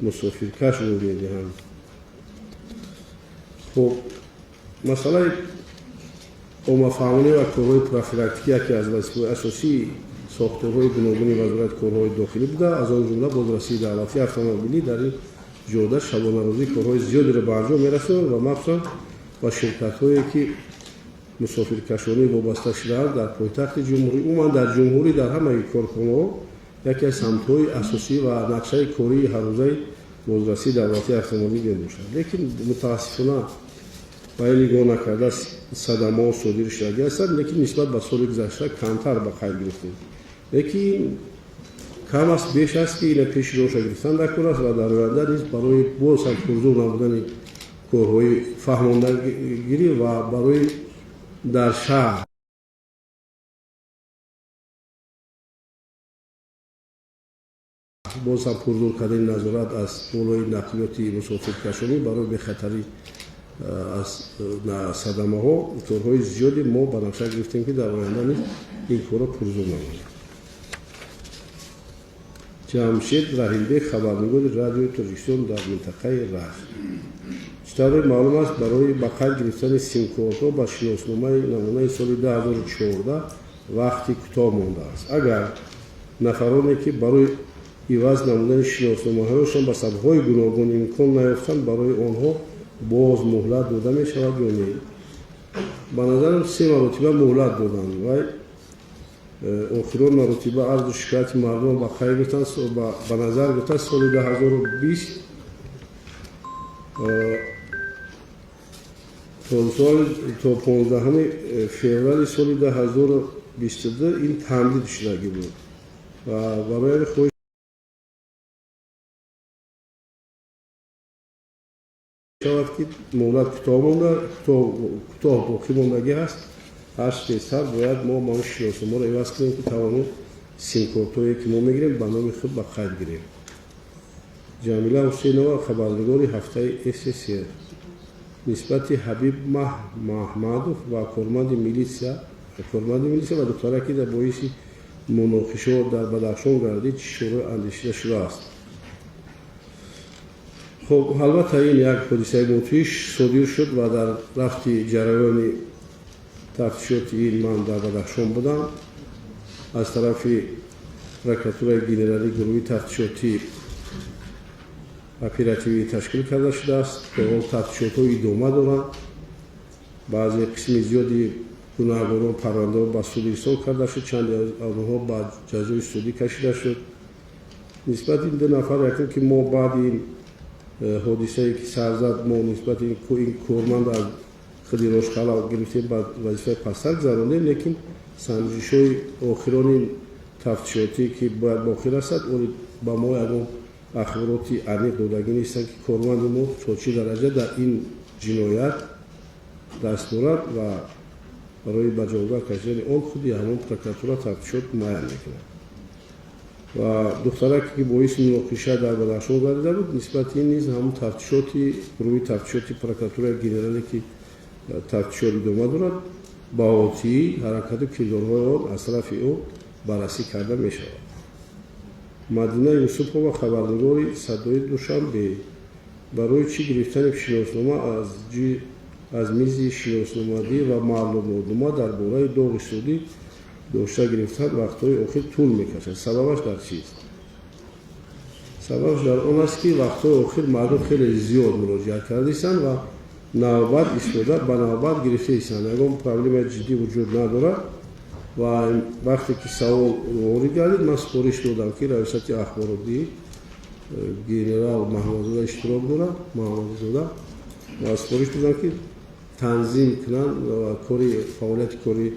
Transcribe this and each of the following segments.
мусофиркаш рӯй медиҳанд. Хуб, масъалаи оммафаҳмонӣ ва корҳои профилактикӣ яке аз вазифаҳои асосии сохторҳои гуногуни Вазорати корҳои дохилӣ буда, аз он ҷумла бозрасии давлатии автомобилӣ дар ин ҷода шабонарӯзӣ корҳои зиёдеро ба анҷом мерасонад ва махсусан ба ширкатҳое, ки мусофиркашонӣ вобаста шудаанд дар пойтахти ҷумҳурӣ, умуман дар ҷумҳурӣ, дар ҳамаи корхонаҳо яке аз самтҳои асосӣ ва нақшаи кории ҳаррӯзаи бозрасии давлатии автомобилӣ мебошад. Лекин мутаассифона ба ин нигоҳ накарда садамаҳо содир шудагӣ ҳастанд, лекин нисбат ба соли гузашта камтар ба қайд гирифтем. Лекин кам аст, беш аст, ки ина пеши роҳша гирифтан даркор аст ва дар оянда низ барои боз ҳам пурзур намудани корҳои фаҳмондагирӣ ва барои дар шаҳр боз ҳам пурзур кардани назорат аз болои нақлиёти мусофиркашонӣ барои бехатарӣ аз садамаҳо корҳои зиёде мо ба нақша гирифтем, ки дар оянда низ ин корро пурзур намоем. Ҷамшед Раҳимбек, хабарнигори Радиои Тоҷикистон дар минтақаи Рашт. Чӣ тавре маълум аст, барои ба қайд гирифтани симкортҳо ба шиносномаи намунаи соли 2014 вақти кӯтоҳ мондааст. Агар нафароне, ки барои иваз намудани шиносномаҳояшон ба сабабҳои гуногун имкон наёфтанд, барои онҳо боз муҳлат дода мешавад ё не? Ба назарам, се маротиба муҳлат доданд ва охирон маротиба арзу шикояти мардум ба қайд гирифтанд, ба назар гирифтанд соли 2020 то 15 феврали соли 2022 ин тамдид шудагӣ буд ва барои хоҳиш шавад, ки муҳлат кӯтоҳ монда, кӯтоҳ боқӣ мондагӣ ҳаст. Ҳарчи тезтар бояд мо ма шиносномаро иваз кунем, ки тавонем симкортҳое, ки мо мегирем, ба номи худ ба қайд гирем. Ҷамила Ҳусейнова, хабарнигори Ҳафтаи СССР. Нисбати Ҳабиб Маҳмадов ва корманди милитсия ва духтаре, ки дар боиси муноқишаҳо дар Бадахшон гардид, чӣ чора андешида шудааст? Хуб, албатта, ин як ҳодисаи мудҳиш содир шуд ва дар рафти ҷараёни тафтишоти ин ман дар Бадахшон будам. Аз тарафи прокуратураи генералӣ гурӯҳи тафтишотӣ оперативӣ ташкил карда шудааст. То ҳол тафтишотҳо идома доранд. Баъзе қисми зиёди гунаҳгорон парвандаҳо ба суд ирсол карда шуд, чанде аз онҳо ба ҷазои судӣ кашида шуд. Нисбати ин ду нафар, якум, ки мо баъди ин ҳодисае, ки сар зад, мо нисбати ин корманд аз худи Рошқала гирифтем, ба вазифаи пасттар гузарондем, лекин санҷишҳои охирони тафтишотӣ, ки бояд ба охир расад, оли ба мо ягон ахбороти аниқ додагӣ нестанд, ки корманди мо то чӣ дараҷа дар ин ҷиноят даст дорад ва барои ба ҷавобгар кашидани он худи ҳамон прокуратура тафтишот муайян мекунад. Ва духтараке, ки боиси муноқиша дар Бадахшон гардида буд, нисбати ин низ ҳамон тафтишоти гурӯҳи тафтишоти прокуратураи генерале, ки тафтишот идома дорад, ба отии ҳаракату кирдорҳои он аз тарафи ӯ баррасӣ карда мешавад. Мадина Юсупова, хабарнигори Садои Душанбе. Барои чӣ гирифтани шиноснома аз мизи шиносномадӣ ва маълумотнома дар бораи доғи судӣ дошта гирифтан вақтҳои охир тӯл мекашад? Сабабаш дар чист? Сабабаш дар он аст, ки вақтҳои охир мардум хеле зиёд муроҷиат кардистанд ва навбат истода ба навбат гирифта истанд. Ягон проблемаи ҷиддӣ вуҷуд надорад. Ва вақте ки савол ворид гардид, ман супориш додам, ки раёсати ахборотӣ, генерал Маҳмадзода иштирок дорад, Маҳмадзода, ва супориш додам, ки танзим кунанд ва кори фаъолияти кори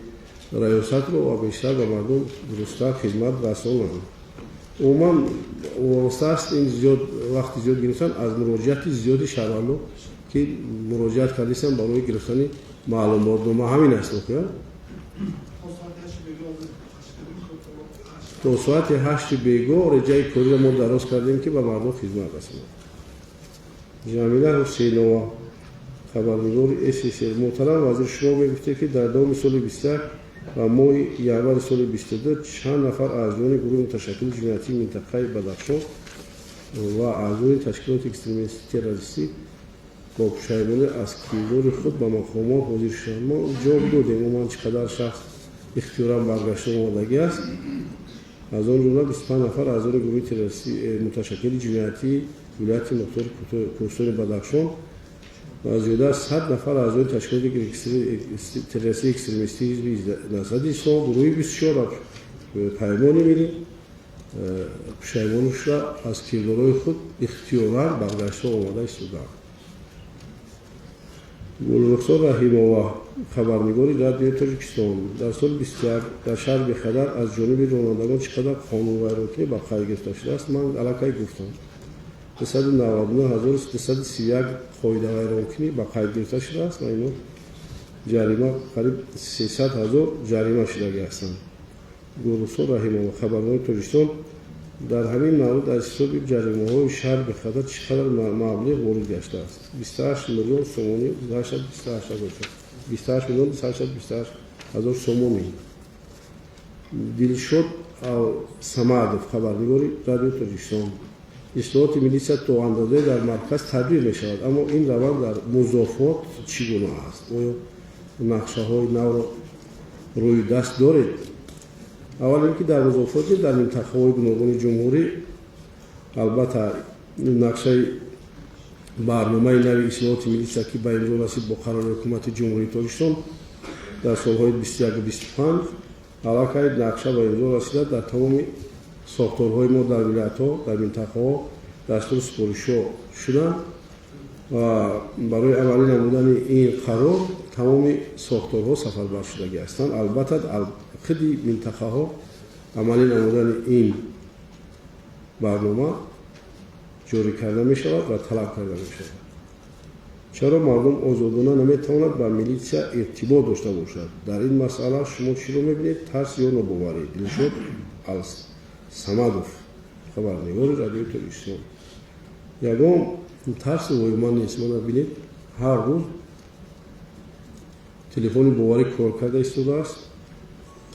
раёсатро ва бештар ба мардум дурусттар хизмат расонанд. Умуман, вобаста аст ин зиёд вақти зиёд гирифтан аз муроҷиати зиёди шаҳрвандон, ки муроҷиат кардистанд барои гирифтани маълумотнома. Ҳамин аст воқеа. То соати 8-и бегоҳ реҷаи кориро мо дароз кардем, ки ба мардум хизмат расонад. Ҷамила Ҳусейнова, хабарнигори ССР. Муҳтарам вазир, шумо мегуфтед, ки дар давоми соли 21 ва моҳи январи соли 22 чанд нафар аз ҷониби гурӯҳи муташаккили ҷиноятии минтақаи Бадахшон Ва аъзои ташкилоти экстремистӣ террористӣ бо пушаймонӣ аз кирдори худ ба мақомот ҳозир шуданд. Мо ҷавоб додем, ман чӣ қадар шахс ихтиёран баргашта омадагӣ аст. Аз он ҷумла 25 нафар аъзои гурӯҳи террористӣ муташаккили ҷиноятии вилояти мухтори Кӯҳистони Бадахшон ва зиёда аз 100 нафар аъзои ташкилоти террористии экстремистии ҳизби Наҳзати Ислом, гурӯҳи 24 Паймони миллӣ пушаймон шуда аз кирдорҳои худ ихтиёран баргашта омада истодаанд. Гулрухсор Раҳимова, хабарнигори Радиои Тоҷикистон: дар соли 21 дар шаҳри Бехадар аз ҷониби ронандагон чӣ қадар қонунвайронкунӣ ба қайд гирифта шудааст? Ман аллакай гуфтам, 299231 қоидавайронкунӣ ба қайд гирифта шудааст ва ино ҷарима қариб 300 ҳазор ҷарима шудагӣ ҳастанд. Гулрухсор Раҳимова, хабарнигори Тоҷикистон: дар ҳамин маврид аз ҳисоби ҷаримаҳои шаҳри Бехадар чӣ қадар маблиғ ворид гаштааст? 28 миллион сомонӣ 828 ҳазор, 28 миллион 828 ҳазор сомонӣ. Дилшод Самадов, хабарнигори Радиои Тоҷикистон: ислоҳоти милитсия то андозае дар марказ тадбир мешавад, аммо ин раванд дар музофот чӣ гуна аст? Оё нақшаҳои навро рӯи даст доред? Аввал ин ки дар музофоти дар минтақаҳои гуногуни ҷумҳурӣ албатта нақшаи барномаи нави ислоҳоти милитсия, ки ба имзо расид бо қарори ҳукумати Ҷумҳурии Тоҷикистон дар солҳои 21-25, аллакай нақша ба имзо расида, дар тамоми сохторҳои мо дар вилоятҳо, дар минтақаҳо дастуру супоришҳо шуданд ва барои амалӣ намудани ин қарор тамоми сохторҳо сафарбар шудагӣ ҳастанд. Албатта, худи минтақаҳо амалӣ намудани ин барнома ҷорӣ карда мешавад ва талаб карда мешавад. Чаро мардум озодона наметавонад ба милитсия иртибот дошта бошад? Дар ин масъала шумо чиро мебинед, тарс ё нобоварӣ? Дилшод Самадов, хабарнигори Радиои Тоҷикистон: ягон тарси воҳима нест. Мана бинед, ҳар рӯз телефони боварӣ кор карда истодааст.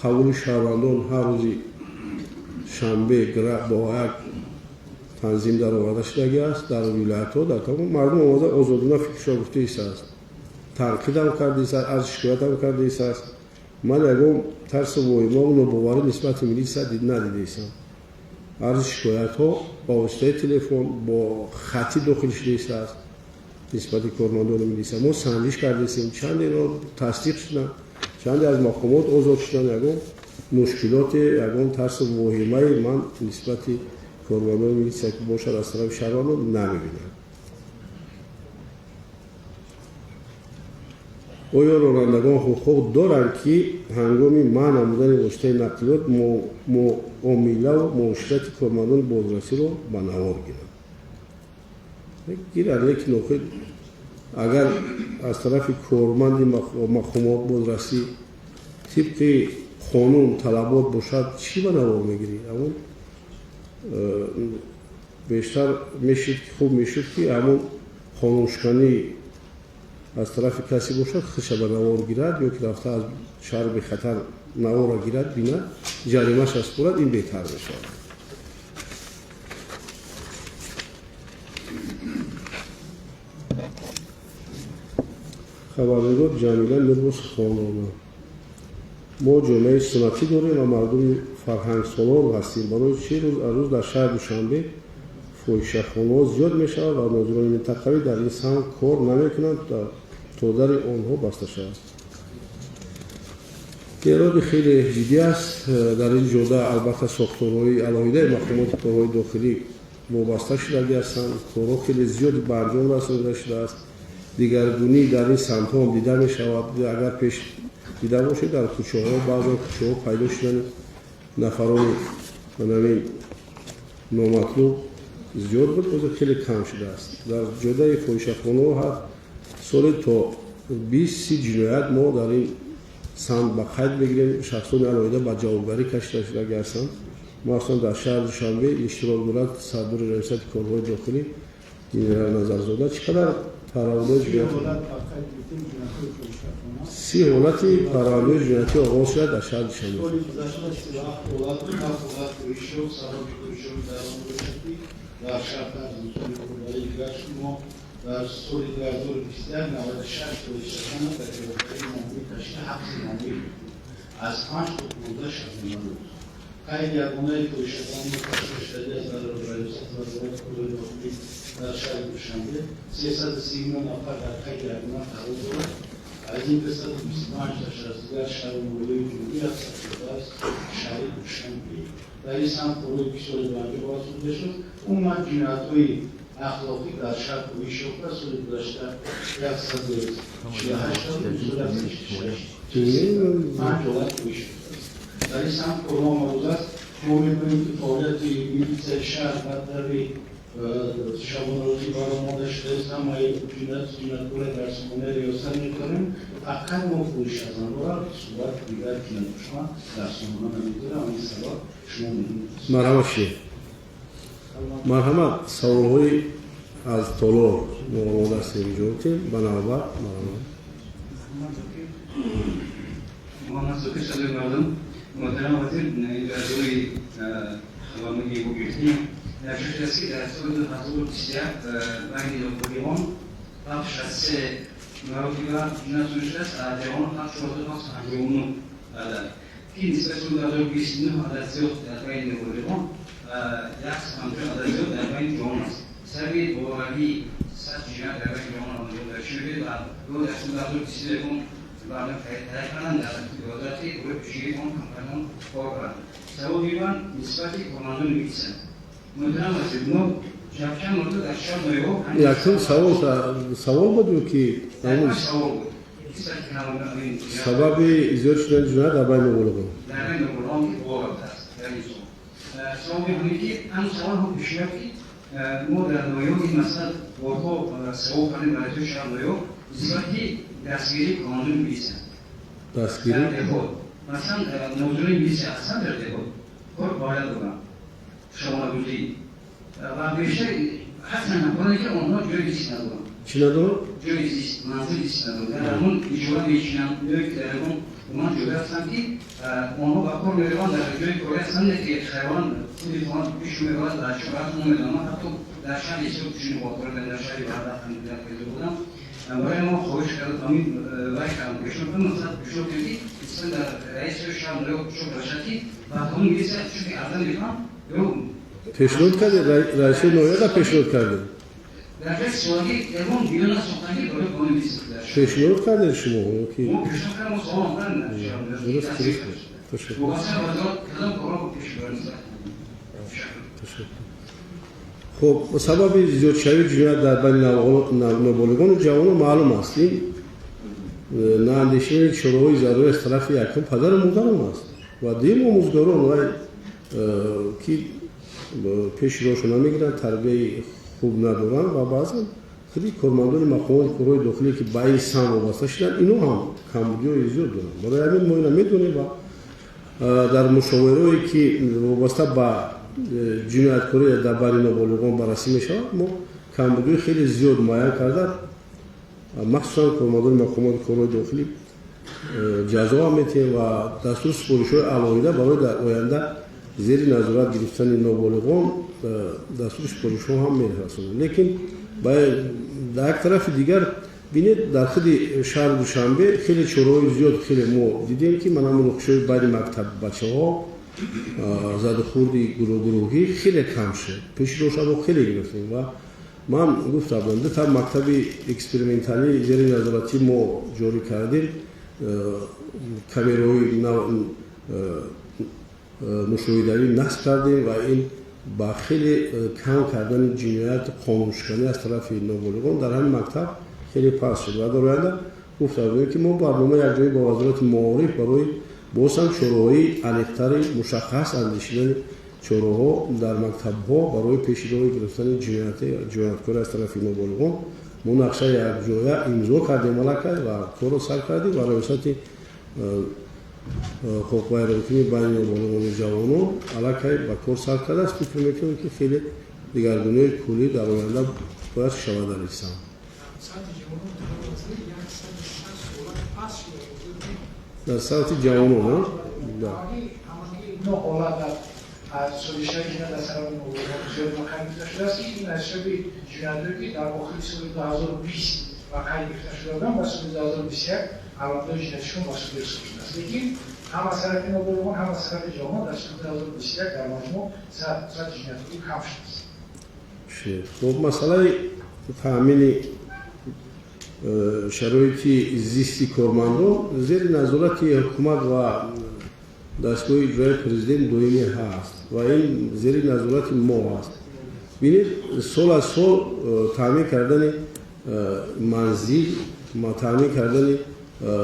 Қабули шаҳрвандон ҳар рӯзи шанбе бо як танзим дароварда шудагӣ аст дар вилоятҳо. Дар тамом мардум омода озодона фикршо гуфта истааст, танқидам карда истааст, арзи шикоятам карда истааст. Ман ягон тарсу воҳимаву нобоварӣ нисбати милитсия надида истам. Арзи шикоятҳо ба воситаи телефон бо хатӣ дохил шуда истааст нисбати кормандони милитсия. Мо санҷиш кардаистем, чандеро тасдиқ шуданд, чанде аз мақомот озод шуданд. Ягон мушкилоте, ягон тарсу воҳимаи ман нисбати кормандони милитсия ки бошад аз тарафи шаҳрвандон намебинам. Оё ронандагон ҳуқуқ доранд, ки ҳангоми манъ намудани воситаи нақлиёт муомилаву муоширати кормандони бозрасиро ба навор гиранд? Гиранд, лекин охир агар аз тарафи корманди мақомот бозрасӣ тибқи қонун талабот бошад, чӣ ба навор мегирӣ? Ҳамон бештар мешид, хуб мешуд, ки ҳамон қонуншиканӣ аз тарафи касе бошад, худша ба навор гирад ё ки рафта аз шаҳри бехатар наворро гирад, бинад, ҷаримаша супорад, ин беҳтар мешавад. Хабарнигор Ҷамила Мирбосхонова: мо ҷомеаи суннатӣ дорем ва мардуми фарҳангсолор ҳастем. Барои чӣ рӯз аз рӯз дар шаҳри Душанбе фоҳишахонаҳо зиёд мешавад ва нозирони минтақавӣ дар ин самт кор намекунанд, то дари онҳо баста шавад? Эроди хеле ҷиддӣ аст. Дар ин ҷода албатта сохторҳои алоҳидаи мақомоти корҳои дохилӣ вобаста шудагӣ ҳастанд. Корҳо хеле зиёди ба анҷом расонида шудааст. Дигаргунӣ дар ин самтҳо ҳам дида мешавад. Агар пеш дида бошед, дар кӯчаҳо, баъзан кӯчаҳо пайдо шудани нафарони манамин номатлуб зиёд буд, ҳозир хеле кам шудааст. Дар ҷодаи фоҳишахонаҳо ҳар соли то 20-30 ҷиноят мо дар ин самт ба қайд мегирем. Шахсони алоҳида ба ҷавобгарӣ кашида шудагӣ ҳастанд. Махсусан дар шаҳри Душанбе иштирок дорад сардори раёсати корҳои дохилӣ генерал Назарзода. Чӣ қадар парвандаҳои ҷиноятӣ, 30 ҳолати парвандаҳои ҷиноятӣ оғоз шуда дар шаҳри Душанбе. Соли гузашта 37 ҳолат буд, 7 ҳолат кӯшишҳо, сабаби кӯшишҳои дар он бошад, ки Дар шаҳр тарзи дигар шумо дар соли 2021 96 фоҳишазанро дар ҷавобгарии маъмурӣ кашида, ҳабси маъмурӣ аз 5 то 15 шабонарӯз. Қайди ягонаи фоҳишазанро кашида шуда аз Раёсати Вазорати корҳои дохилӣ дар шаҳри Душанбе 339 нафар дар қайди ягона қарор дорад. Аз ин 225 таш аз дигар шаҳру ноҳияҳои ҷумҳурӣ, 170 аз шаҳри Душанбе. Дар ин самт корҳои бисёре ба анҷом расонида шуд. Умуман, ҷиноятҳои ахлоқӣ дар шаҳр коҳиш ёфта. Соли гузашта 148 буд, соли 146, 5 ҳолат коҳиш ёфтааст. Дар ин самт корҳо омода аст. Мо мебинем, ки фаъолияти милитсияи шаҳр дар таври шабонарӯзӣ баромада шудааст. Ҳамаи ҷинояткора дар сомонаи риёсат мекунем. Фақат мо фоҳишазанҳоро суҳбат дигар ҷиноятпӯшон дар сомона намегузорем. Ин сабаб шумо медонед. Марҳамат, ши, марҳамат. Саволҳои аз толор мо омода ҳастем ҷавоб диҳем ба навбат. Марҳамат. Муҳаммад Зокир, Садои мардум. Муҳтарам вазир, аз рӯи хабарноки мо гирифтем, дар шуд аст, ки дар соли 2021 байни ноболиғон 763 маротиба ҷиноят содир шудааст, аз ҷавонон 4759 адад, ки нисбати соли 2029 адад зиёд дар байни ноболиғон, 150 адад зиёд дар байни ҷавонон аст. Сабаби болоравии сатҳи ҷиноят дар байни ҷавонон дар чӣ мебинед ва ё дар соли 2021 барнома таҳия карданд дар вазорати барои пешгирии он кампанион кор карданд? Саволи ман нисбати кормандони милитсия. Муҳтарам вазир, мо чанд маротиба дар шаҳр ноҳияҳо Якум савол, савол буд ё ки? Савол буд нисбати сабаби зиёд шудани ҷиноят дар байни ноболиғон. Дар байни ноболиғон, ки боло рафтааст дар ин сол. Саволи ҳамин, ки ҳамин савол ҳам пешниҳод, ки мо дар ноҳияҳо ин масъала борҳо савол кардем ба раиси шаҳр ноҳияҳо нисбати дастгирии кормандони милитсия. Дастгирӣ. Масалан, нозирони милитсия ҳастанд, дар деҳот кор фаъолият доранд, шабонарӯзӣ, ва бештар ҳастанд нафароне, ки онҳо ҷои зист надоранд. Чӣ надоранд? Ҷои зист, манзили зист надоранд. Дар ҳамон иҷора мешинанд ё ки дар ягон умуман ҷое ҳастанд, ки онҳо ба кор мераванд, дар ҷои корӣ ҳастанд, ки хайвон худи хона пишу мебарад, дар чорат намедонам. Ҳатто дар шаҳри ҳисоб чунин ҳолатҳоро дар шаҳри Ваҳдат дар пайдо будам. Барои мо хоҳиш кард, ҳамин вай кардам, пешниҳод кардам, масалан, пешниҳод кардем, ки нисбат дар раиси шаҳр ё пешниҳод бошад, ки ба ҳамон милитсия, чунки арза мекунам ё Пешниҳод кардед, раиси ноҳияда пешниҳод кардед? Дар ҷои суолӣ ягон бино насохтанд, ки барои ҳамон милитсия. Пешниҳод кардед шумо ё ки? Мо пешниҳод кардем, мо савол кардем. Дуруст, ташаккур. Вобаста вазорат кадом корҳо пеш мебарад? Ташаккур. Хуб, сабаби зиёдшавии ҷиноят дар байни ноболиғону ҷавонон маълум аст. Ин наандешидани чораҳои зарурӣ аз тарафи якум падару модарон аст ва дуюм омӯзгорон, вай ки пеши роҳшо намегиранд, тарбияи хуб надоранд, ва баъзан худи кормандони мақомоти корҳои дохилӣ, ки ба ин самт вобаста шуданд, ино ҳам камбудиҳои зиёд доранд. Барои ҳамин мо ина медонем ва дар мушовираҳое, ки вобаста ба ҷинояткорӣ дар байни ноболиғон баррасӣ мешавад, мо камбудиҳои хеле зиёд муайян карда, махсусан кормандони мақомоти корҳои дохилӣ ҷазо ҳам метиҳем ва дастуру супоришҳои алоҳида барои дар оянда зери назорат гирифтани ноболиғон дастуру супоришҳо ҳам мерасонем. Лекин дар як тарафи дигар бинед, дар худи шаҳри Душанбе хеле чораҳои зиёд хеле мо дидем, ки мана муноқишаҳои байни мактаб бачаҳо, задухӯрди гурӯҳгурӯҳӣ хеле кам шуд. Пеши роҳшаро хеле гирифтем ва ман гуфта будам, дута мактаби эксперименталӣ зери назоратӣ мо ҷорӣ кардем, камераҳои мушоҳидавӣ насб кардем ва ин ба хеле кам кардани ҷиноят, қонуншиканӣ аз тарафи ноболиғон дар ҳамин мактаб хеле паст шуд. Ва дар оянда гуфта будем, ки мо барнома якҷоя бо Вазорати маориф барои боз ҳам чораҳои аниқтари мушаххас андешидани чораҳо дар мактабҳо барои пеши роҳи гирифтани ҷинояткорӣ аз тарафи ноболиғон мо нақша якҷоя имзо кардем аллакай ва корро сар кардем ва раёсати ҳуқуқвайронкунии байни ноболиғону ҷавонон аллакай ба кор сар кардааст. Фикр мекунем, ки хеле дигаргуниҳои куллӣ дар оянда бояд шавад дар ин самт. Сатҳи ҷавонон 160 ҳолат паст шуда. Дар сатҳи ҷавонон? Ҳамагӣ 9 ҳолат дар аз содиршавии ҷиноят аз тарафи ноболиғон зиёд ба қайд гирифта шудааст, ки ин аз ҳисоби ҷиноятҳое ки дар охири соли 2020 ба қайд гирифта шуда буданд, ба соли 2021 парвандаҳои ҷиноятишон ба суд ирсол шудааст. Лекин ҳам аз тарафи ноболиғон, ҳам аз тарафи ҷавонон дар соли 2021 дар маҷмӯъ сатҳи ҷинояткорӣ кам шудааст. Хуб, масъалаи таъмини шароити зисти кормандон зери назорати ҳукумат ва дастгоҳи иҷроии президент доимӣ ҳаст ва ин зери назорати мо аст. Бинед, сол аз сол таъмин кардани манзил, таъмин кардани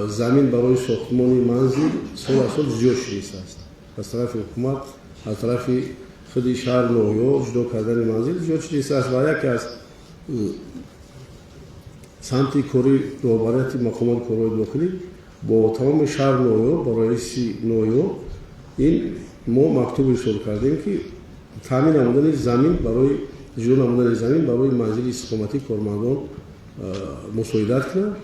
замин барои сохтмони манзил сол аз сол зиёд шудааст. Аз тарафи ҳукумат, аз тарафи худи шаҳр, ноҳияҳо ҷудо кардани манзил зиёд шудааст ва яке аз самти кори роҳбарияти мақомоти корҳои дохилӣ бо тамоми шаҳр, ноҳияҳо, бо раиси ноҳияҳо ин мо мактуб ирсол кардем, ки таъмин намудани замин барои ҷудо намудани замин барои манзили истиқоматии кормандон мусоидат кунад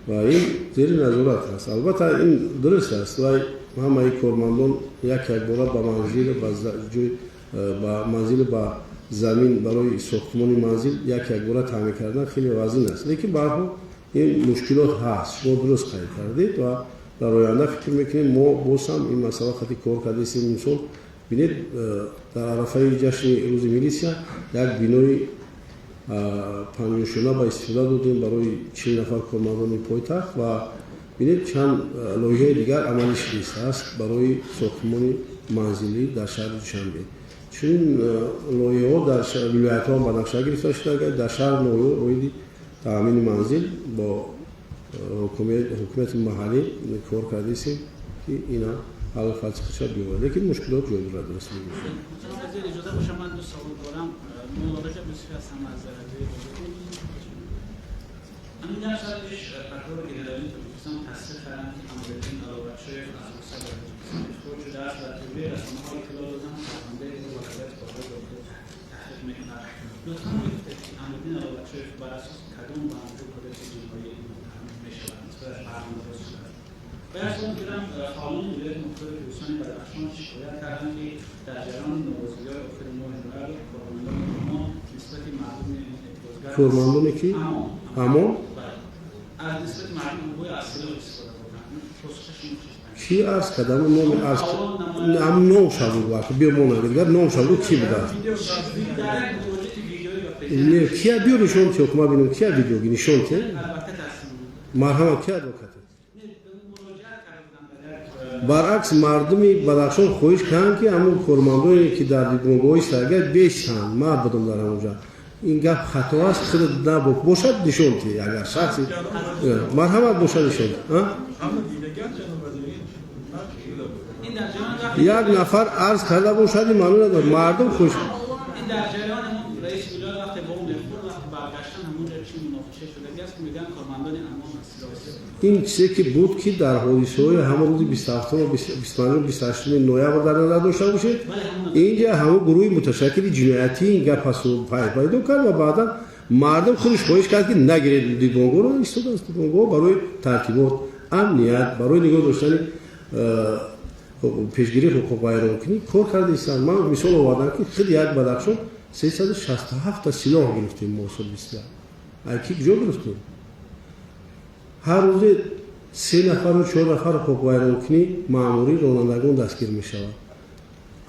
ва ин зери назорат аст. Албатта, ин дуруст аст ва ҳамаи кормандон як якбора ба манзил, ба ҷой, ба манзил, ба замин барои сохтмони манзил як якбора таъмин кардан хеле вазин аст, лекин ба ҳар ҳол ин мушкилот ҳаст. Шумо дуруст қайд кардед ва дар оянда фикр мекунем, мо боз ҳам ин масъала хати кор кардаистем. Мисол, бинед, дар арафаи ҷашни рӯзи милисия як бинои панҷошёна ба истифода додем барои 40 нафар кормандони пойтахт ва бинед, чанд лоиҳаи дигар амалӣ шудааст барои сохтмони манзилӣ дар шаҳри Душанбе. Чунин лоиҳаҳо дар вилоятҳо ба нақша гирифта шуда, дар шаҳр, ноҳияҳо оиди таъмини манзил бо ҳукумати маҳаллӣ кор кардаистем, ки ина ҳаллу фасли худша биёварад, лекин мушкилот ҷой дорад, дуруст мегӯшад. Иҷоза боша, ман ду савол дорам. Мулло Раҷаб Юсуфи ҳастам аз радиои Озодӣ. Ҳамин 10 сол пеш прокурори генералии Тоҷикистон тасдиқ карданд, ки Амриддин Аловатшоев аз Русия ба Тоҷикистон ихроҷ шудааст ва тибқи расонаҳо иттилоъ доданд, парвандаи ӯро вазорати корҳои дохилӣ таҳқиқ мекунад. Лутфан мегуфтед, ки Амриддин Аловатшоев бар асоси кадом бандҳои кодекси ҷиноӣ муттаҳам мешавад, нисбаташ парванда боз шудааст? Ва як савол дигарам: фаъолони вилояти мухтори Кӯҳистони Бадахшон шикоят карданд, ки дар ҷараёни норозигиҳои охири моҳи ноябр кормандони ОМОН нисбати мардуми эътирозгар Кормандоне ки АМОН аз нисбати мардум гӯё аз силоҳ истифода бурданд. Посухи шумо чист? Ки арз кардам? Номи арз, ҳам номша бугӯ, биё, мо нагӯ, номша бугӯ, ки будааст? Не, кия? Биё, нишон те, ма бинем, кия видео нишон те. Марҳамат, ки адвокат? Баръакс, мардуми Бадахшон хоҳиш карданд, ки ҳамон кормандоне, ки дар дидбонгоҳ истагар, бесанд. Ман будам дар ҳамонҷа. Ин гап хато аст. Худат набо бошад, нишон те, агар шахси, марҳамат, бошад, нишон. Як нафар арз карда бошад, ин маъно надорад мардум хуш. Ин дар ҷараён раиси вилоят вақте бо мехӯрд, вақте баргаштан, ҳамонҷа чӣ муноқиша шудагӣ аст, ки мегӯянд кормандони АМОН аз силоҳ истифода. Ин чизе ки буд, ки дар ҳодисаҳои ҳамон рӯзи 27-уму 25-уму 28-уми ноябр дар назар дошта бошед, инҷа ҳамон гурӯҳи муташаккили ҷиноятӣ ин гап ҳасту пайдо кард ва баъдан мардум худаш хоҳиш кард, ки нагиред дидбонгоҳро. Истодааст дидбонгоҳ барои тартибот, амният, барои нигоҳ доштани, пешгирии ҳуқуқвайронкунӣ кор карда истанд. Ман мисол овардам, ки худи як Бадахшон 367-та силоҳ гирифтем мо соли 21. Ай ки куҷо гирифтем? Ҳар рӯзе се нафару чор нафар ҳуқуқвайронкунӣ маъмурӣ ронандагон дастгир мешавад.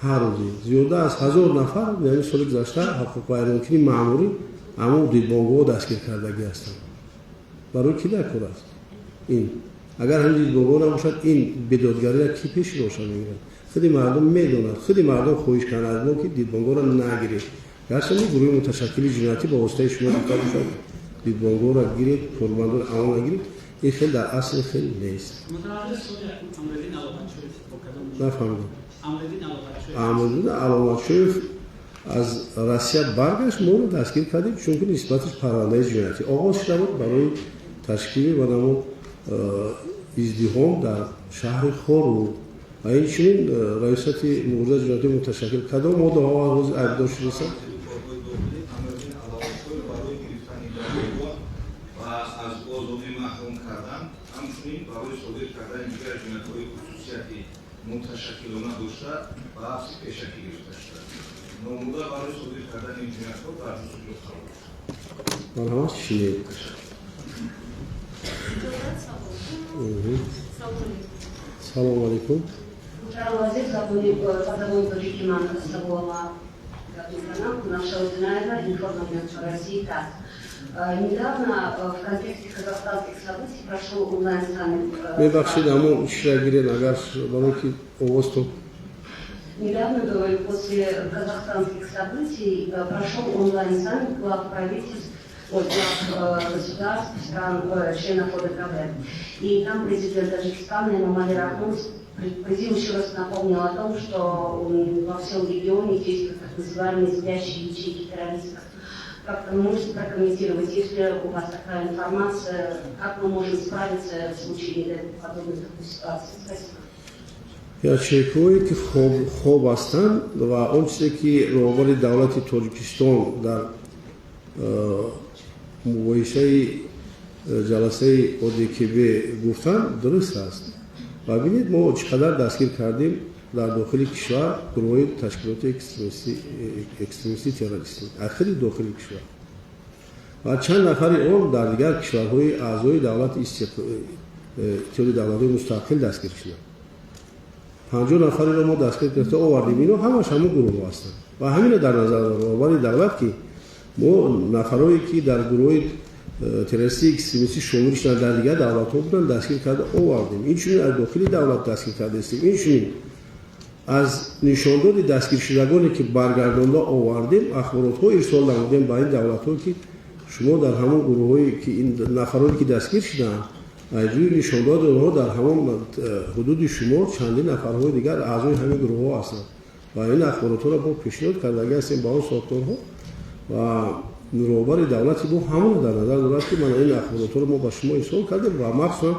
Ҳар рӯзе зиёда аз 1000 нафар, яъне соли гузашта, ҳуқуқвайронкунӣ маъмурӣ ҳамон дидбонгоҳ дастгир кардагӣ ҳастанд. Барои ки дар кор аст ин? Агар ҳамин дидбонгоҳ набошад, ин бедодгариро ки пеши роша мегирад? Худи мардум медонад, худи мардум хоҳиш карданд аз мо, ки дидбонгоҳро нагиред. Гарчанде гурӯҳи муташаккили ҷиноятӣ ба воситаи шумо гуфта бошад, дидбонгоҳро гиред, кормандоро АМОН нагиред, ин хел дар асл хел нест. Нафаҳмидам. Амриддин Аломатшоев аз Россия баргашт, моро дастгир кардем, чунки нисбаташ парвандаи ҷиноятӣ оғоз шуда буд барои ташкили ва намуд издиҳом дар шаҳри Хоруғ ва инчунин раёсати муборизаи ҷиноятӣ муташаккил кадом моддаҳо ҳозир айбдор шудааст? Барои гирифтани далелҳо ва аз озодӣ маҳрум кардан, ҳамчунин барои содир кардани дигар ҷиноятҳои хусусияти Муташаккилона дошта, ба ҳабси пешакӣ гирифта шудааст. Номбурда барои содир кардани ин ҷиноятҳо дар ҷустуҷӯ қарор дошт. Марҳамат, шинед. Салому алайкум. Вазир, забони ба забони тоҷикӣ ман саволама гап мезанам. Наша Узинаева, информагентство России ТАСС. Недавно в контексте казахстанских событий прошел онлайн-саммит. Мебахшед, аммо чира гиред, агар барои ки овозтон. Недавно, говорю, после казахстанских событий прошел онлайн-саммит глав правительств, ой, глав государств, стран, членов ОДКБ. И там президент Таджикистана Эмомали Рахмон еще раз напомнил о том, что во всем регионе действуют так называемые спящие ячейки террористов. Как вы можете прокомментировать, если у вас такая информация, как мы можем справиться в случае подобной такой ситуации? Спасибо. Ячейкое ки хоб ҳастанд ва он чизе ки роҳбари давлати Тоҷикистон дар мубоҳисаи ҷаласаи ОДКБ гуфтанд, дуруст аст. Ва бинед, мо чӣ қадар дастгир кардем дар дохили кишвар гурӯҳҳои ташкилоти экстремистӣ, террористӣ ахири дохили кишвар ва чанд нафари он дар дигар кишварҳои аъзои давлати Иттиҳоди Давлатҳои Мустақил дастгир шуданд. 50 нафареро мо дастгир гирифта овардем. Ино ҳамаш ҳамон гурӯҳҳо ҳастанд ва ҳамино дар назар дорад роҳбари давлат, ки мо нафарое ки дар гурӯҳҳои террористии экстремистӣ шомил шуданд, дар дигар давлатҳо буданд, дастгир карда овардем. Инчунин аз дохили давлат дастгир кардаистем. Инчунин аз нишондоди дастгиршудагоне ки баргардонда овардем, ахборотҳо ирсол намудем ба ин давлатҳо, ки шумо дар ҳамон гурӯҳҳое ки ин нафароне ки дастгир шудаанд, аз рӯи нишондоди онҳо дар ҳамон ҳудуди шумо чандин нафарҳои дигар аъзои ҳамин гурӯҳҳо ҳастанд ва ин ахборотҳоро мо пешниҳод кардагӣ ҳастем ба он сохторҳо. Ва роҳбари давлати мо ҳамон дар назар дорад, ки мана ин ахборотҳоро мо ба шумо ирсол кардем ва махсусан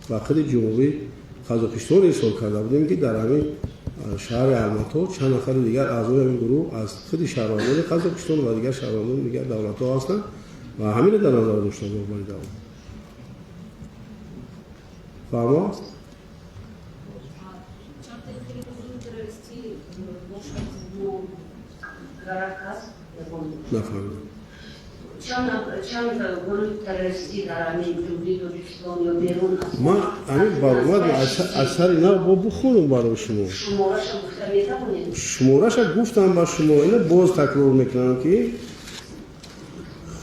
ба худи Ҷумҳурии Қазоқистон ирсол карда будем, ки дар ҳамин шаҳри Алмато чанд нафари дигар аъзои ҳамин гурӯҳ аз худи шаҳрвандони Қазоқистон ва дигар шаҳрвандони дигар давлатҳо ҳастанд ва ҳаминро дар назар доштанд роҳбари давлат. Фаҳмо аст? Чанд гурӯҳи террористӣ бошад мо дарак ҳаст? Нафаҳмидам. Чанд гурӯҳи террористӣ дар ҳамин Ҷумҳурии Тоҷикистон ё берун аз Ман ҳамин баромад аз сари нав бо бухонам барои шумо. Шумораша гуфта метавонед? Шумораша гуфтам ба шумо, ина боз такрор мекунам, ки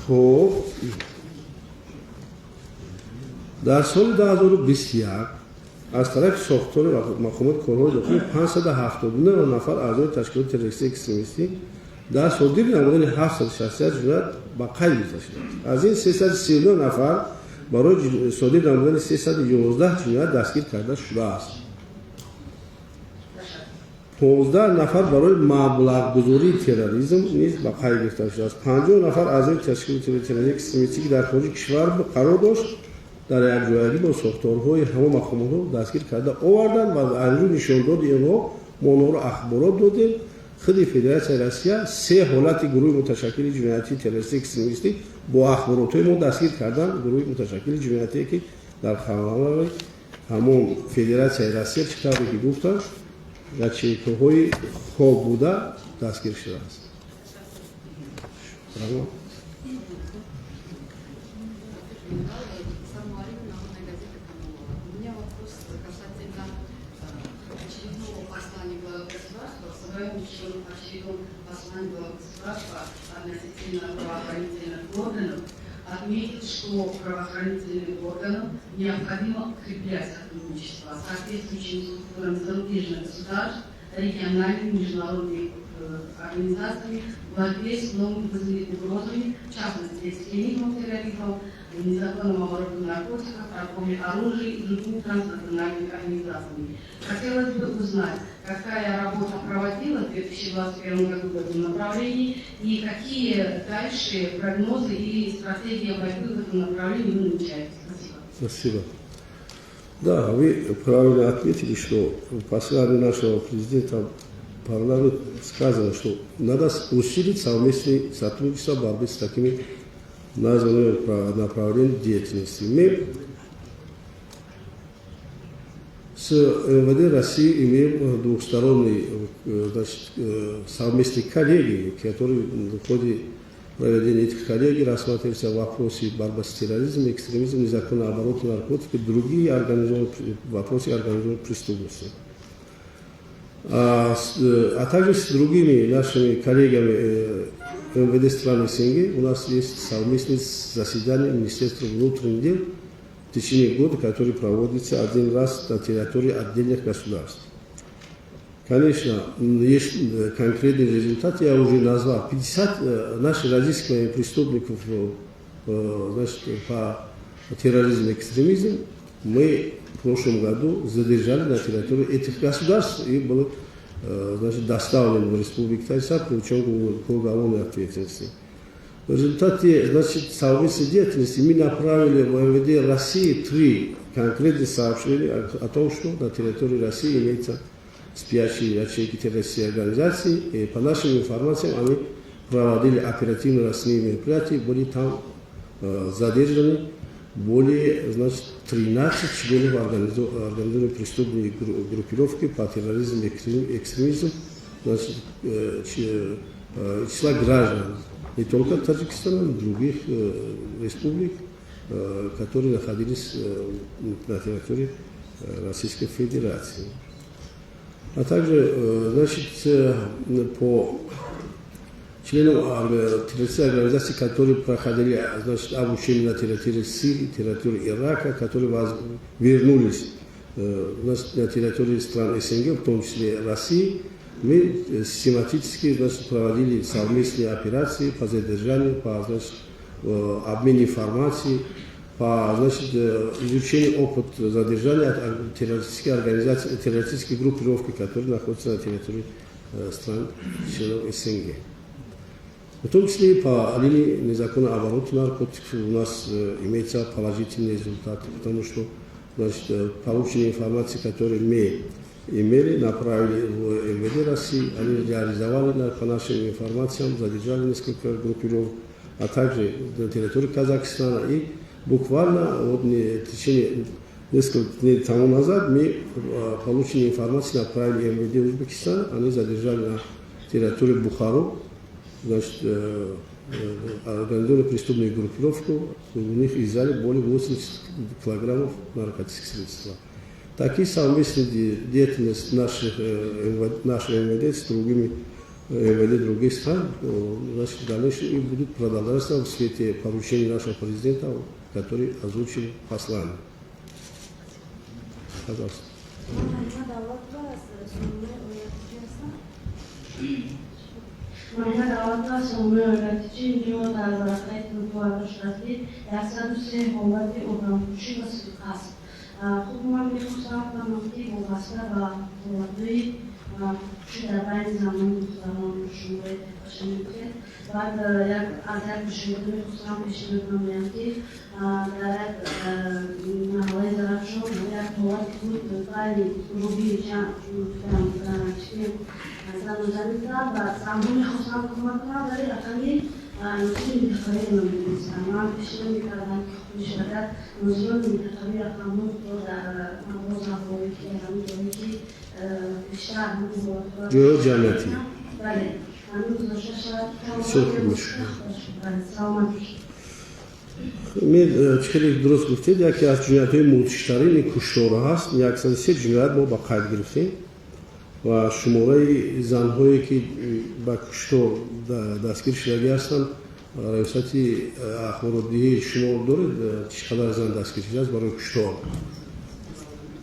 хуб, дар соли 2021 аз тарафи сохтори мақомоти корҳои дохилӣ 579 нафар аъзои ташкилоти террористии экстремистӣ дар содир намудани 761 ҷиноят ба қайд гирифта шудааст. Аз ин 339 нафар барои содир намудани 311 ҷиноят дастгир карда шудааст. 15 нафар барои маблағгузории терроризм низ ба қайд гирифта шудааст. 50 нафар аъзои ташкилоти террористии экстремистӣ, ки дар хориҷи кишвар қарор дошт, дар якҷоягӣ бо сохторҳои ҳамон мақомотҳо дастгир карда оварданд ва аз рӯи нишондоди инҳо мо онҳоро ахборот додем. Худи Федератсияи Россия се ҳолати гурӯҳи муташаккили ҷиноятии террористии экстремистӣ бо ахборотҳои мо дастгир кардан, гурӯҳи муташаккили ҷиноятие ки дар қаламрави ҳамон Федератсияи Россия, чӣ тавре ки гуфтам, ячейкаҳои хоб буда дастгир шудааст. Салом алейкум, Народная газета Камолова. У меня вопрос касательно очередного послания главы государства. В своем очередном послании главы государства относительно правоохранительных органов отметил, что правоохранительным органам необходимо укреплять сотрудничество с соответствующими структурами зарубежных государств, региональными, международными организациями в борьбе с новыми угрозами, в частности, экстремизмом, терроризмом, незаконным оборотом наркотиков, торговлей оружием и другими транснациональными организациями. Хотелось бы узнать, какая работа проводилась в 2021 году в этом направлении и какие дальше прогнозы или стратегия борьбы в этом направлении вы намечаете. Спасибо. Спасибо. Да, вы правильно отметили, что в послании нашего президента парламент сказано, что надо усилить совместное сотрудничество в борьбе с такими названными направлениями деятельности. Мы С МВД России имеем двухсторонний, значит, совместные коллегии, которые в ходе проведения этих коллегий рассматриваются вопросы борьбы с терроризмом, экстремизмом, незаконного оборота наркотиков и другие вопросы организованной преступности. А также с другими нашими коллегами МВД стран СНГ у нас есть совместное заседание Министерства внутренних дел в течение года, который проводится один раз на территории отдельных государств. Конечно, есть конкретный результат, я уже назвал. 50 наших разыскиваемых преступников, значит, по терроризму и экстремизму мы в прошлом году задержали на территории этих государств и были, значит, доставлены в Республику Таджикистан, привлечен к уголовной ответственности. В результате, значит, совместной деятельности мы направили в МВД России три конкретных сообщения о том, что на территории России имеются спящие ячейки террористической организации. И по нашим информациям, они проводили оперативно-розыскные мероприятия, были там задержаны более, значит, 13 членов организованной преступной группировки по терроризму и экстремизму, значит, числа граждан не только Таджикистана, но и других республик, которые находились на территории Российской Федерации. А также, значит, по членам террористической организации, которые проходили, значит, обучение на территории Сирии, территории Ирака, которые вернулись, значит, на территории стран СНГ, в том числе России, мы систематически, значит, проводили совместные операции по задержанию, по, значит, обмену информацией, по, значит, изучению опыта задержания террористической организации, террористической группировки, которые находятся на территории стран членов СНГ. В том числе и по линии незаконного оборота наркотиков у нас имеются положительные результаты, потому что, значит, полученные информации, которые мы имели, направили в МВД России, они реализовали, по нашим информациям, задержали несколько группировок, а также на территории Казахстана. И буквально вот в течение нескольких дней тому назад мы получили информацию, направили МВД Узбекистана, они задержали на территории Бухару, значит, организованную преступную группировку, у них изъяли более 80 килограммов наркотических средств. Такие совместные деятельность нашей МВД с другими МВД других стран, значит, в дальнейшем и будут продолжаться в свете поручений нашего президента, который озвучил послание. Пожалуйста. Марина Давлатова, сомонаи Оилатичи. Инҷо дар варақаи оварда шудааст, ки 103 ҳолати одамкушӣ ва суиқасд. Хуб, ман мехостам фаҳмам, ки вобаста ба ҳолатҳои худкушӣ дар байни занону духтарон шумораи дақиқаша мегуфтед. Баъд аз як пешниҳод мехостам пешниҳод намоям, ки дар як маҳаллаи Зарафшон як ҳолати буд байни рубии зану занита ва занҳо мехостанд кӯмак кунанд, вале рақами нозири минтақавиро намедонистанд. Ман пешниҳод мекардам, ки хуб мешуд, агар нозирони минтақавӣ рақамҳоро дар мағозаҳое ки дар ҳамин ҷое ки бештар ҳамин ҳолатҳо ҷойҳои ҷамъиятӣ, бале, ҳамин гузошта шавад. Бисёр хуб мешуд. Саломат бошед. Хеле дуруст гуфтед, яке аз ҷиноятҳои мудҳиштарин куштор ҳаст. 103 ҷиноят мо ба қайд гирифтем ва шумораи занҳое ки ба куштор дастгир шудагӣ ҳастанд, раёсати ахборотдиҳии шумо доред, чӣ қадар зан дастгир шудааст барои куштор?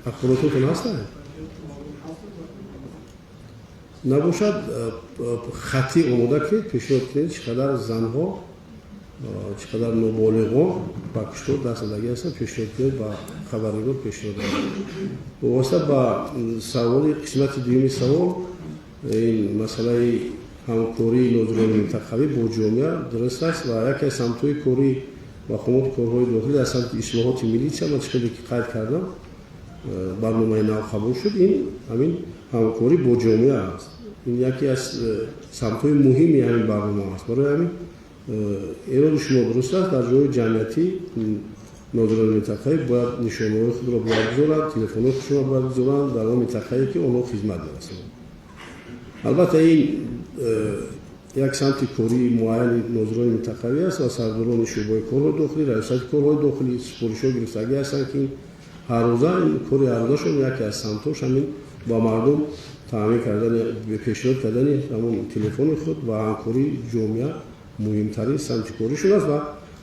Ахборототон ҳастанд? Набошад, хаттӣ омода кунед, пешниҳод кунед, чӣ қадар занҳо, чӣ қадар ноболиғон ба куштор даст задагӣ ҳастанд, пешниҳод кунед, ба хабарнигор пешниҳод кунед. Вобаста ба саволи қисмати дуюми савол, ин масъалаи ҳамкории нозирони минтақавӣ бо ҷомеа дуруст аст ва яке аз самтҳои кории мақомоти корҳои дохилӣ аз самти ислоҳоти милитсия, ман чӣ хеле ки қайд кардам, барномаи нав қабул шуд, ин ҳамин ҳамкорӣ бо ҷомеа аст. Ин яке аз самтҳои муҳими ҳамин барнома аст. Барои ҳамин эроди шумо дуруст аст, дар ҷойи ҷамъиятӣ Нозирони минтақавӣ бояд нишонаҳои худро бояд гузоранд, телефонҳои худшонро бояд гузоранд дар он минтақае, ки онҳо хизмат мерасонанд. Албатта, ин як самти кории муайяни нозирони минтақавӣ аст ва сардорони шӯъбаи корҳои дохилӣ, раёсати корҳои дохилӣ супоришҳо гирифтагӣ ҳастанд, ки ҳаррӯза ин кори ҳаррӯзашон яке аз самтҳош ҳамин ба мардум таъмин кардани, пешниҳод кардани ҳамон телефони худ ва ҳамкории ҷомеа муҳимтарин самти коришон аст. Ва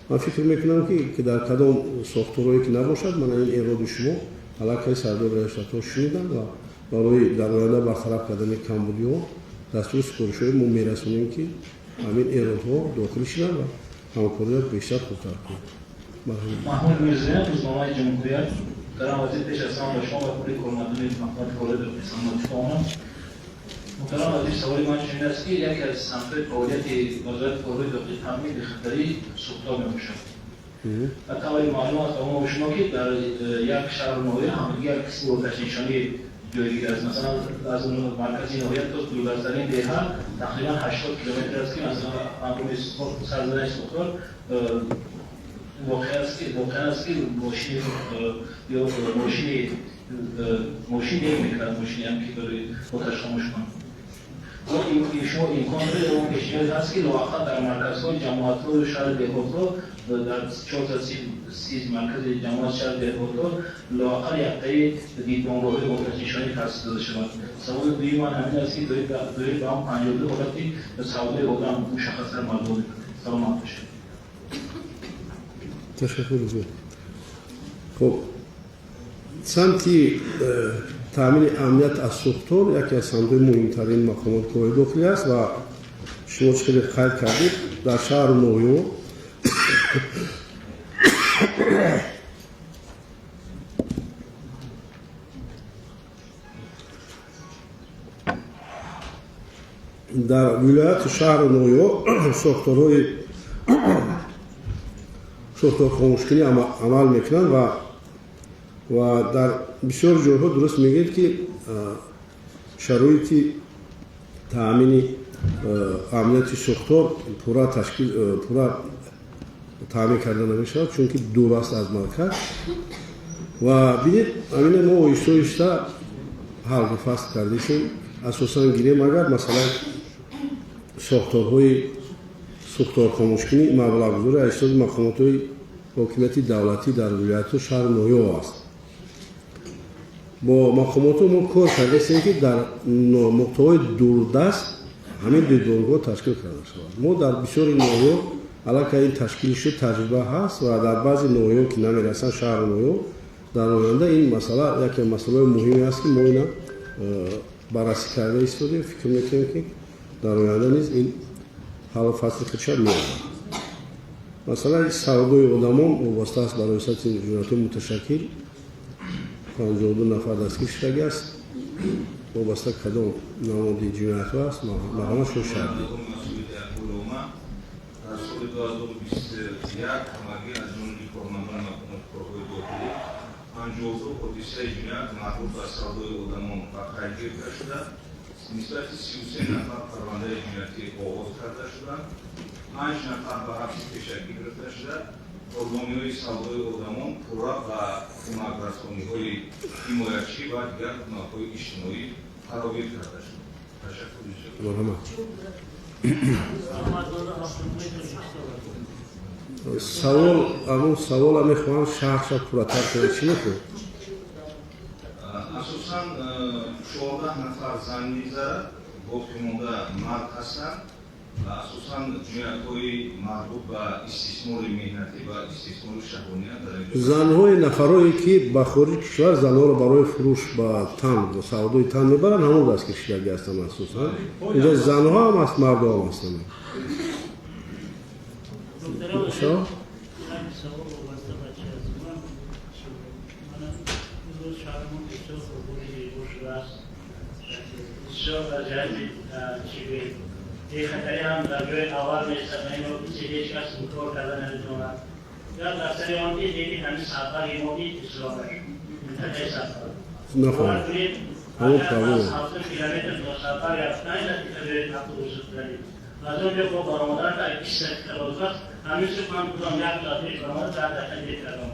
ман фикр мекунам, ки дар кадом сохторҳое ки набошад, мана ин эроди шумо аллакай сардори раёсатҳо шуниданд ва барои дар оянда бартараф кардани камбудиҳо дастури супоришҳои мо мерасонем, ки ҳамин эродҳо дохил шуданд ва ҳамкориро бештар хубтар кунем. Маҳмуд Мирзоян, рӯзномаи Ҷумҳурият. Муҳтарам вазир, пеш аз ҳама ба шумо ва кулли кормандони мақомоти корҳои дохилӣ саломатӣ хоҳонам. Муҳтарам вазир, саволи ман чунин аст, ки яке аз самтҳои фаъолияти Вазорати корҳои дохилӣ таъмини бехатарии сӯхтор мебошад. Ва тавре маълум аст ба мо шумо, ки дар як шаҳру ноҳия ҳамагӣ як қисми оташнишонӣ ҷойгир аст. Масалан, аз маркази ноҳия то дурдасттарин деҳа тақрибан 80 километр аст, ки масалан ҳангоми сар задани сӯхтор воқеа аст, ки мошини ё мошин дер мекард, мошиниам ки барои оташ хомӯш кунад. Шумо имкон доред ё пешниҳод ҳаст, ки лоақал дар марказҳои ҷамоатҳою шаҳри деҳотҳо, дар 430 маркази ҷамоат, шаҳри деҳотҳо лоақал яктаи дидбонгоҳҳои оташнишонӣ таъсис дода шавад? Саволи дуюми ман ҳамин аст, ки доир ба он 52 ҳолати савдои одам мушаххастар маълумот мекунед. Саломат бошед. Ташаккур зиёд. Хуб, самти таъмини амният аз сӯхтор яке аз самтҳои муҳимтарин мақомоти корҳои дохилӣ аст. Ва шумо чӣ хеле қайд кардед, дар шаҳру ноҳияҳо дар вилояту шаҳру ноҳияҳо сохторҳои сӯхторхомӯшкунӣ амал мекунанд. Ва дар бисёр ҷойҳо, дуруст мегӯед, ки шароити таъмини амнияти сӯхтор пурра ташкил, пурра таъмин карда намешавад, чунки дур аст аз марказ. Ва бинед, ҳамина мо оҳиста оҳиста ҳаллу фасл кардесем. Асосан гирем агар, масалан, сохторҳои сӯхторхомӯшкунӣ маблағгузорӣ аз ҳисоби мақомотҳои ҳокимияти давлатӣ дар вилояту шаҳру ноҳияҳо аст. Бо мақомотҳо мо кор кардастем, ки дар нуқтаҳои дурдаст ҳамин дидбонгоҳ ташкил карда шавад. Мо дар бисёри ноҳияҳо аллакай ин ташкил шуд, таҷриба ҳаст ва дар баъзе ноҳияҳо, ки намерасанд, шаҳру ноҳияҳо, дар оянда ин масъала яке масъалаҳои муҳиме аст, ки мо ина баррасӣ карда истодем. Фикр мекунем, ки дар оянда низ ин ҳаллу фасли худша меёбад. Масъалаи савдои одамон вобаста аст ба раёсати ҷиноятҳои муташаккил. 52 нафар дастгир шудагӣ аст. Вобаста кадом намуди ҷиноятҳо аст, марҳамат, шумо шарҳ. Дар соли 2021 ҳамагӣ аз ҷониби кормандони мақомоти корҳои дохилӣ 52 ҳодисаи ҷиноят марбут ба савдои одамон ба қайд гирифта шуда, нисбати 33 нафар парвандаи ҷиноятӣ оғоз карда шуданд, панҷ нафар ба ҳабси пешакӣ гирифта шуда, қурбониҳои савдои одамон пурра ба кӯмакрасониҳои ҳимоятчӣ ва дигар кӯмакҳои иҷтимоӣ фарогир карда шуд. Ташаккури зиёд. Марҳамат. Савол, ҳамон савола мехоҳам шарҳша пурратар кунед. Чӣ мехоҳед? Асосан 14 нафар зан мегзарад, боқимонда мард ҳастанд. Асосан ҷиноятҳои марбут ба истисмори меҳнатӣ ва истисмори шаҳвоният дар ин ҷо. Занҳои нафарое, ки ба хориҷи кишвар занҳоро барои фурӯш ба тан, савдои тан мебаранд, ҳамон дастгир шудагӣ ҳастанд. Асосан инҷо занҳо ҳам аст, мардҳо ҳам ҳастанд. Шо? Савол вобаста ба чи аст? Ман мана имрӯз шаҳрамон бисёр ободи зебо шудааст, бисёр аз ҷиҳати чӣ гӯем, бехатарӣ ҳам дар ҷои аввал меистад ва инро кисе ҳеҷ кас инкор карда наметавонад. Гап дар сари он ки лекин ҳамин садбарги мо ки ислоҳ нашуд, минтақаи садбарг. Нафаҳмам. Ҳамон проблема. 70 километр то садбарг рафтан дақиқа ҷои автобус шудани, аз он ҷо бо баромадан 20 дақиқа лозим аст. Ҳамин субҳ ман худам як соат пеш баромада, 10 дақиқа дер кардам.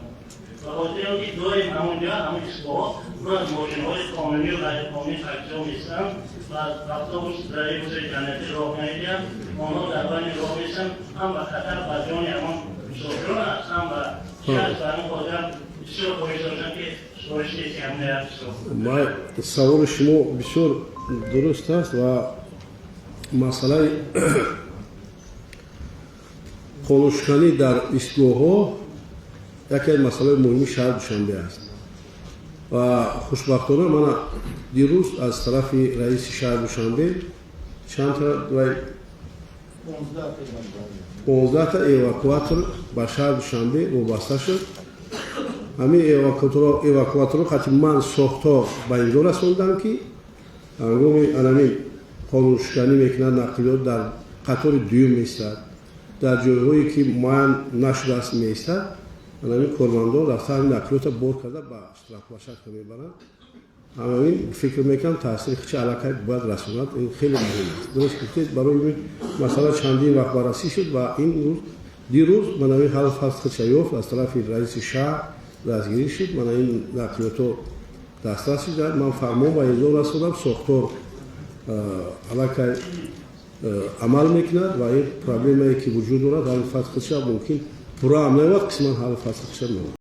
Ба хотири он ки доим ҳамонҷо, ҳамон истгоҳҳо пур аз мошинҳои қонунию ғайриқонунӣ, таксиҳо меистанд ва автобус дар гузари ҷамъиятӣ роҳ намедиҳанд. Онҳо дар байни роҳ меистанд, ҳам ба хатар ба ҷони ҳамон мусофирон аст, ҳам ба чи аст. Ба ҳамин хотир бисёр хоҳиш доштам, ки супориш диҳед, ки ҳамин як. Саволи шумо бисёр дуруст аст ва масъалаи қонуншиканӣ дар истгоҳҳо яке аз масъалаи муҳими шаҳри Душанбе аст. Ва хушбахтона мана дирӯз аз тарафи раиси шаҳри Душанбе чандта, 15та эвакуатор ба шаҳри Душанбе вобаста шуд. Ҳамин эвакуаторро қати ман сохтор ба имзо расондам, ки ҳангоми анамин қонуншиканӣ мекунад, нақлиёт дар қатори дуюм меистад, дар ҷойҳое ки муайян нашудааст меистад, анамин кормандон рафта ҳамин нақлиётро бор карда ба штрафплощадка мебаранд. Ҳамин фикр мекунам, таъсири хичи аллакай бояд расонад. Ин хеле муҳим аст, дуруст гуфтед. Барои ин масъала чандин вақт баррасӣ шуд ва ин рӯз, дирӯз ман ҳамин ҳал фасл хича ёфт, аз тарафи раиси шаҳр дастгирӣ шуд, мана ин нақлиётҳо дастрас шуданд. Ман фармон ба имзо расондам, сохтор аллакай амал мекунад ва ин проблемае ки вуҷуд дорад, ҳалли фасл худша мумкин пурра ҳам наёбад, қисман ҳалли фасл худша меёбад.